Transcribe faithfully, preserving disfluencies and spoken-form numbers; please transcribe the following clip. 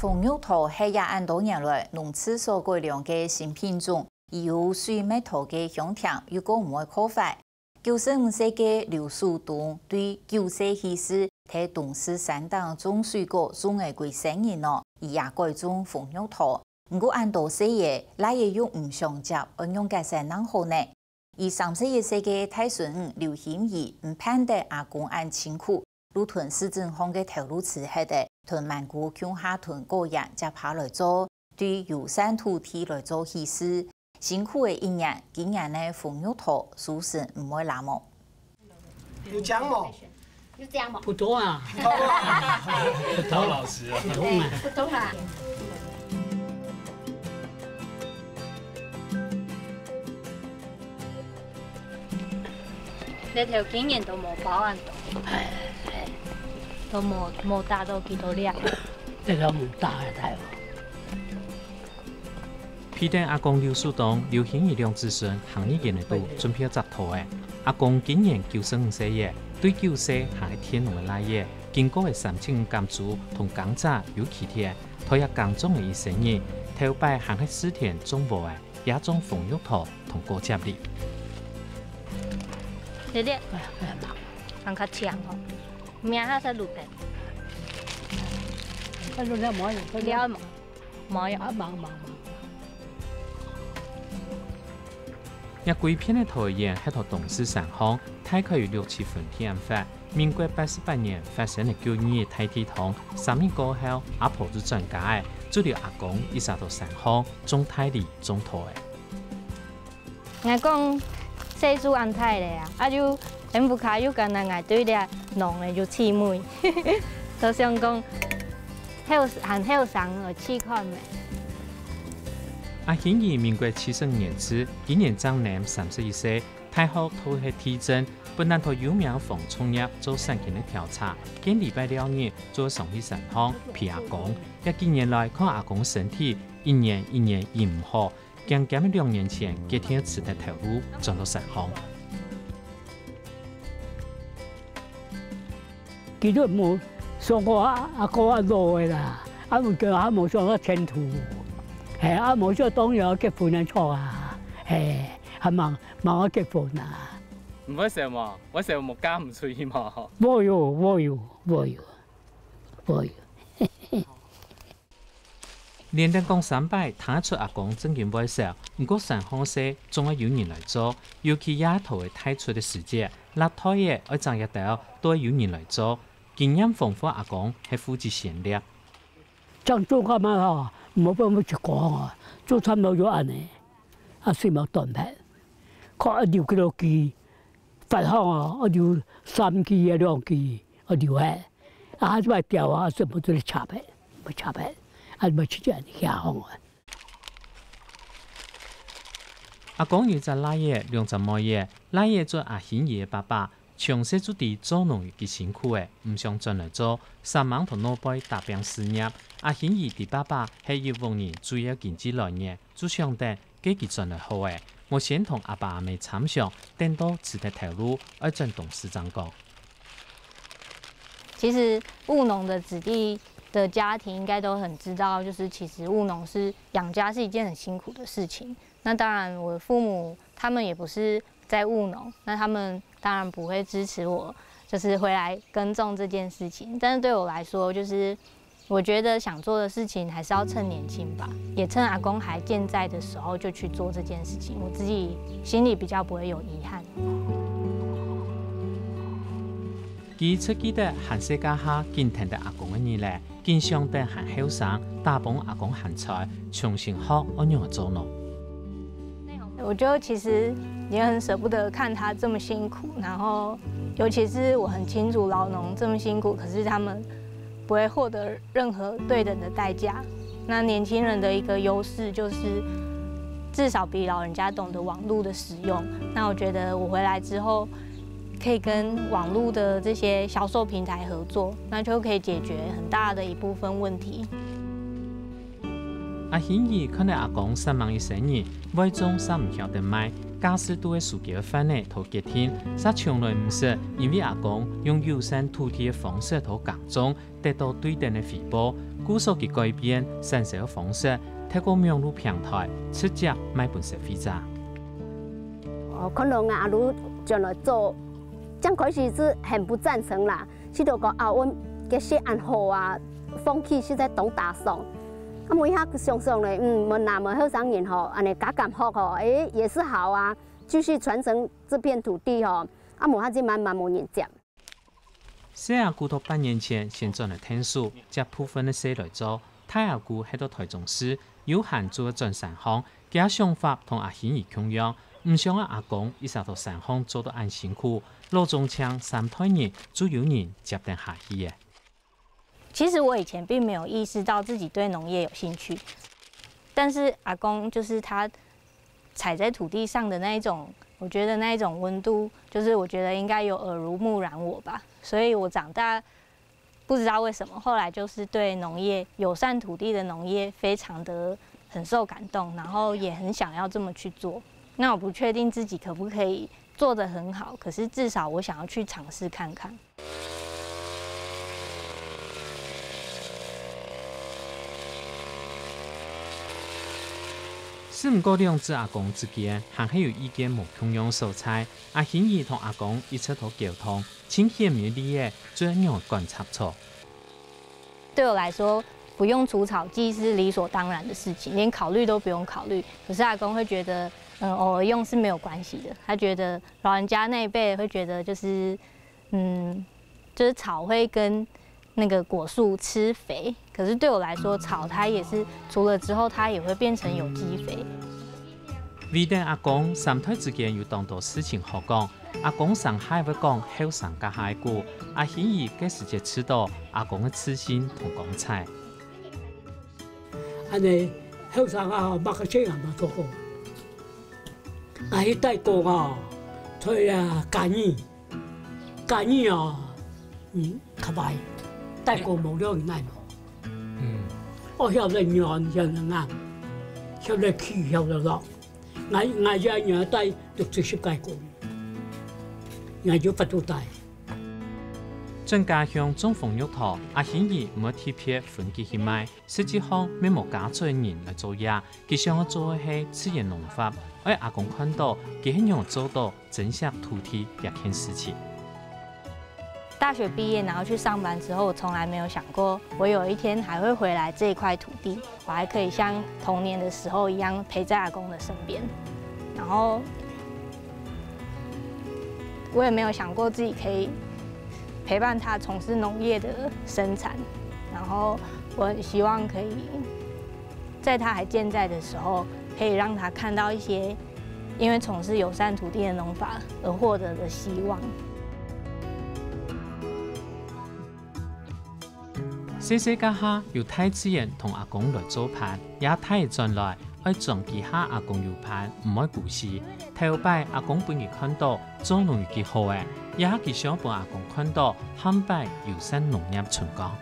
紅肉桃係這恁多年來農試所改良个新品種，佢有水蜜桃个香甜，又過毋會過壞。九十五歲个劉守東對九歲起始在東勢山頂種水果，種了歸生人哦，佢也改種紅肉桃。毋過恁多細个，倈仔又毋想接，愛仰結煞正好呢？ 佢三十一歲个大孫女劉欣怡毋盼得阿公恁辛苦，就同市鎮項个頭路辭忒仔，同滿姑共下同果園接下來做，對友善土地來做起事。辛苦个一年，今年个紅肉桃收成毋會罅無？有講無？ 有這樣無？普通啊，普通啊，普通啊。普通啊。這頭今年都無包恁多，都無無打到幾多粒。這个無打个太好。 陪等阿公劉守東、劉欣怡兩子孫行入園仔肚，準備愛摘桃仔。阿公今年九十五歲了，對九歲還係田農个倈仔，經過个三七五減租同耕作有起田，在這耕種个一生人，頭擺還係蒔田種禾仔，也種紅肉桃同果汁梨。爹爹，還較強哦，命還係滷个。再滷了無？再滷了無？ 無有。啊，忙，忙，忙。這歸片个桃園係在東勢山項，大概有六七分田闊。民國八十八年發生个九二一大地動，三日過後，阿婆就轉家仔，就留阿公一儕在山項種大梨、種桃仔。 𠊎講歲數恁大了啊，啊又，𠊎屋下又干焦𠊎對這農个有趣味，就想講，後，還後生來試看咩。阿欣怡民國七十五年次，今年正年三十一歲，大學讀个地政，本來在有名个紡織業做產經个調查，見禮拜六日就上去山項陪阿公。這幾年來，看阿公身體一年一年已毋好， 漸漸兩年前決定辭忒頭路，轉到山項。佢都無想過啊，阿公啊老个啦，啊毋過啊無想到前途，嘿，啊無想當然要結婚个錯啊，嘿，還吂，吂愛結婚啊。毋會愁無？會愁無嫁毋出去無？無有，無有，無有，無有。 連等講三擺，聽得出阿公正經會愁，毋過山項事總愛有人來做，尤其這桃仔大出个時節，落袋仔愛整這兜都愛有人來做。經驗豐富阿公係負責先掠。正做个嘛吼，無辦法一講啊，做差毋多就恁呢，啊，水無斷忒，看愛留幾多支，發放啊，愛留三支啊，兩支，愛留下。 啊，這擺掉啊，全部都係插个，無插个，啊，無直接下放啊。阿公有隻倈仔，兩隻妹仔，倈仔做阿欣怡个爸爸，從細就知做農有幾辛苦个，毋想轉來做，煞猛在外背打拚事業。阿欣怡知爸爸係一屋人主要經濟來源，就想等 該佢轉來好咧，𠊎先同阿爸阿姆參詳，等到辭忒頭路，愛轉東勢正講。其實務農的子弟的家庭應該都很知道，就是其實務農是養家是一件很辛苦的事情。那當然，我的父母他們也不是在務農，那他們當然不會支持我，就是回來耕種這件事情。但是對我來說，就是 我覺得想做的事情還是要趁年輕吧，也趁阿公還健在的時候就去做這件事情，我自己心裡比較不會有遺憾。佢猶記得還細个下緊跈等阿公个日仔，緊想等還後生，打幫阿公還在，重新學仰般做農。 我覺得其實也很捨不得看他這麼辛苦，然後尤其是我很清楚老農這麼辛苦，可是他們不會獲得任何對等的代價。那年輕人的一個優勢就是至少比老人家懂得網路的使用。那我覺得我回來之後，可以跟網路的這些銷售平台合作，那就可以解決很大的一部分問題。 阿欣怡看著阿公煞猛一生人，會種煞毋曉得賣，價數都係收佢个飯仔同決定，嗄從來毋識因為阿公用友善土地个方式同耕種，得到對等个回報，故所佢改變產銷个方式，透過網路平台直接賣分消費者。哦，看到𠊎阿魯轉來做，正開始係很不贊成啦，試著講啊，𠊎个事恁好啊，放棄實在當打爽。啊，𠊎一下想想咧，嗯，𠊎若𠊎後生人吼，恁樣加減學吼，誒，也是好啊，繼續傳承這片土地吼，啊，無下就慢慢無人接。細阿姑到半年前先轉來𢯭手，接部分个事來做，大阿姑係到台中市，有閒就會轉山項，佢个想法同阿興姨共樣，毋想愛阿公一直到山項做到恁辛苦，老中青三代人就有人接等下去了。其實我以前並沒有意識到自己對農業有興趣，但是阿公就是他踩在土地上的那一種，我覺得那一種溫度，就是我覺得應該有耳濡目染我吧。所以我長大不知道為什麼，後來就是對農業，友善土地的農業非常的很受感動，然後也很想要這麼去做。那我不確定自己可不可以做得很好，可是至少我想要去嘗試看看。只毋過兩子阿公之間還係有意見無共樣所在，阿興姨同阿公一直都溝通，盡顯然个利益，就係仰觀察著。對我來說，不用除草劑是理所當然的事情，連考慮都不用考慮。可是阿公會覺得，嗯，偶爾用是沒有關係的。他覺得老人家那一輩會覺得就是，嗯，就是草會跟那個果樹吃肥。可是對我來說，草它也是除了之後，它也會變成有機肥。為等阿公，三代之間有當多事情好講，阿公常還會講後生該下个古，阿興姨該時節知著阿公个自信同光彩。恁樣，後生啊，麼个事也無做過。啊，去帶過哦，在啊，嘉義，嘉義哦，嗯，較歹，帶過無了，哪無？嗯。哦，曉得軟，曉得硬，曉得起，曉得落。 𠊎，𠊎這年帶六七十個過，𠊎就發到大。轉家鄉種紅玉桃，阿興姨毋會特別分佢去賣，實際上乜無家族人來做業，佢想愛做个係自然農法，愛阿公看著佢係仰做到珍惜土地這件事情。 大學畢業，然後去上班之後，我從來沒有想過，我有一天還會回來這一塊土地，我還可以像童年的時候一樣陪在阿公的身邊。然後，我也沒有想過自己可以陪伴他從事農業的生產。然後，我很希望可以在他還健在的時候，可以讓他看到一些因為從事友善土地的農法而獲得的希望。細細該下有大自然同阿公來做伴，這大轉來，愛轉幾下阿公有伴，毋會孤栖。頭擺阿公分佢看著，做農有幾好欸，這下佢想分阿公看著，下擺友善農業春光。